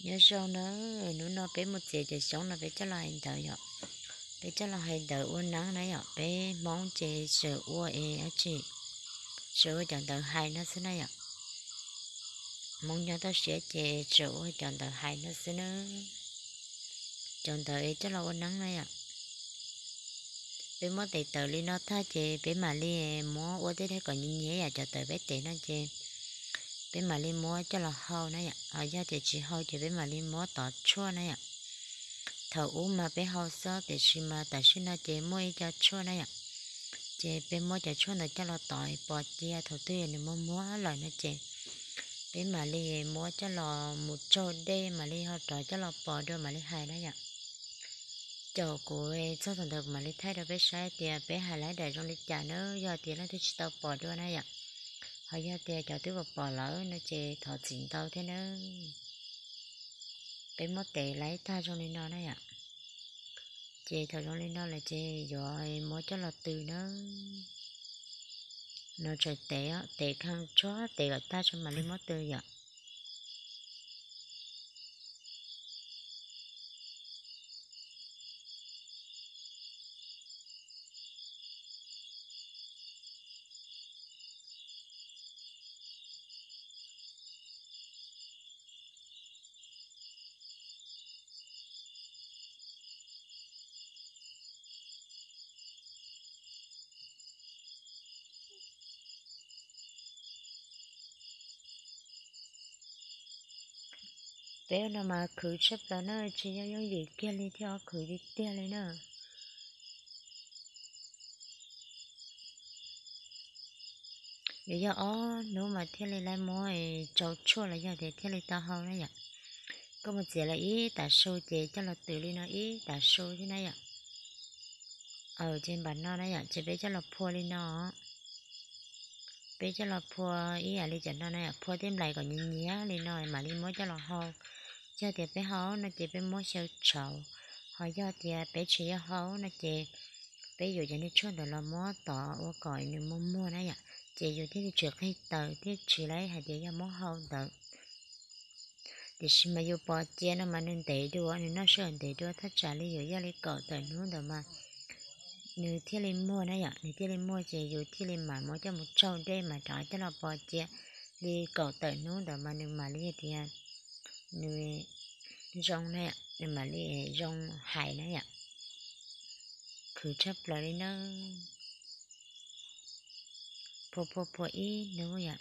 Nyob zoo na, hnub no peb mus txiav cov xyoob no peb coj los hais ntawv yom. Peb coj los hais ntawv ua neeb na yom, peb Hmoob ces tseem ua es dab tsi, tseem ua cov ntawv hais no xwb na yom. Hmoob nyob toj siab ces tseem ua cov ntawv hais no xwb na. Cov ntawv es coj los ua neeb na yom. Peb muab tev tawv li no tag ces peb mam li muab ua tej daim kom nyias nyias yom, cov tawv peb tev no ces peb mam li muab coj los hau na yom. Ho yog tias tsis hau ces peb mam li muab tov tshuaj na yom. Thaum ub mas peb hau xwb tiam sis mas tam sim no ces muaj ib co tshuaj na yom. Ces peb muab cov tshuaj ntawd coj los tov pos cia, thaum twg yog nws muag muag lawm no ces peb mam li muab coj los mus tsaug dej mam li ho rov coj los pos dua mam li hais na yom. Caum kuv txog thaum ntawd kuv mam li thaij rau peb saib tias peb hais laib daim zoo li cas na, yog tias leej twg tsis tau pom dua na yom. Ho yog tias cov twb pom pom lawm no ces thov txim ntau thiab na. Peb muab tev laib tag zoo li no na yom. Ces thaum zoo li no lawm ces yuav muab coj los tws na. No tseem tev, tev kheej tsuag tev kom tag tso mam li muab tws yom. Peb no mas khwv tshaj plaws na, tsis yog yooj yim kiag li thiab, khwv tiag tiag li na. Yuav yog ob hnub mas thiaj li laib muab tsau tshuaj los yog tias thiaj li tau hau na yom. Koj mus txiav lawm ib tav su ces coj los tws li no ib tav su thiab na yom. Ces npam no na yom, ces peb coj los phua li no. Peb coj los phua ib yam li cov no na yom, phua tej nplais kom nyias nyias li no mam li muab coj los hau. Yog tias peb hau no ces peb muab xyaw tshauv, ho yog tias peb tsis yog hau no ces peb yuav cov niag tshuaj ntawd los muab tov ua kom nws muag muag na yom, ces yus thiaj li tsis qig taws thiab tsis laib hais tias yog muab hau ntawd. Tiam sis mas yus pos cia no mas nws ntev dua, nws noj sij hawm ntev dua, thaj tsam li yuav yog li kaum tawm hnub ntawd mas nws thiaj li muag na yom, nws thiaj li muag ces yus thiaj li mam muab coj mus tsaug dej mas rov coj los pos cia li kaum tawm hnub ntawd mas nws mam li tias nws zoo na yom, nws mam li zoo hais na yom. Khwv tshaj plaws li na. Phua phua phua ib hnub yom.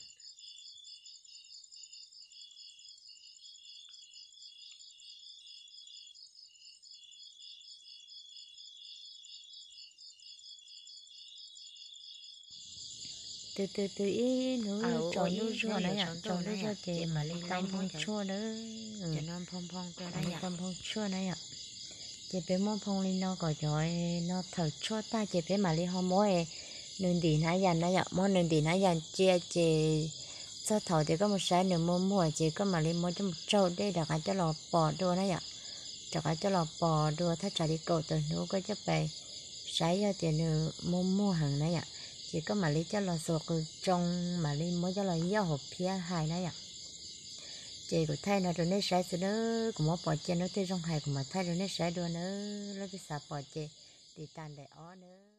Tws tws tws ib hnub tsaus ntuj zuag na yom, tsaus ntuj zuag ces mam li tau nphoo tshuaj na. Mam li tau nphoo tshuaj na yom. Ces peb muab nphoo li no kom cov no thawm tshuaj tag ces peb mam li ho muab nws ntim hnav yas na yom, muab nws ntim hnav yas cia ces txog thaum tias koj mus saib nws muag muag ces koj mam li muab coj mus tsaug dej rov qab coj los pos dua na yom. Rov qab coj los pos dua thaj tsam li kaum tawm hnub koj coj pais saib yog tias nws muag muag heev na yom, ces koj mam li coj los xuas qws tsoo mam li muab coj los yoj hauv phiab hais na yom. Ces kuv thaij no rau nej saib xwb nawb, kuv muab pos cia hnub twg zoo hais kuv mam thaij rau nej saib dua nawb. Leej twg xav pom ces tiv tas ntaim ob nawb.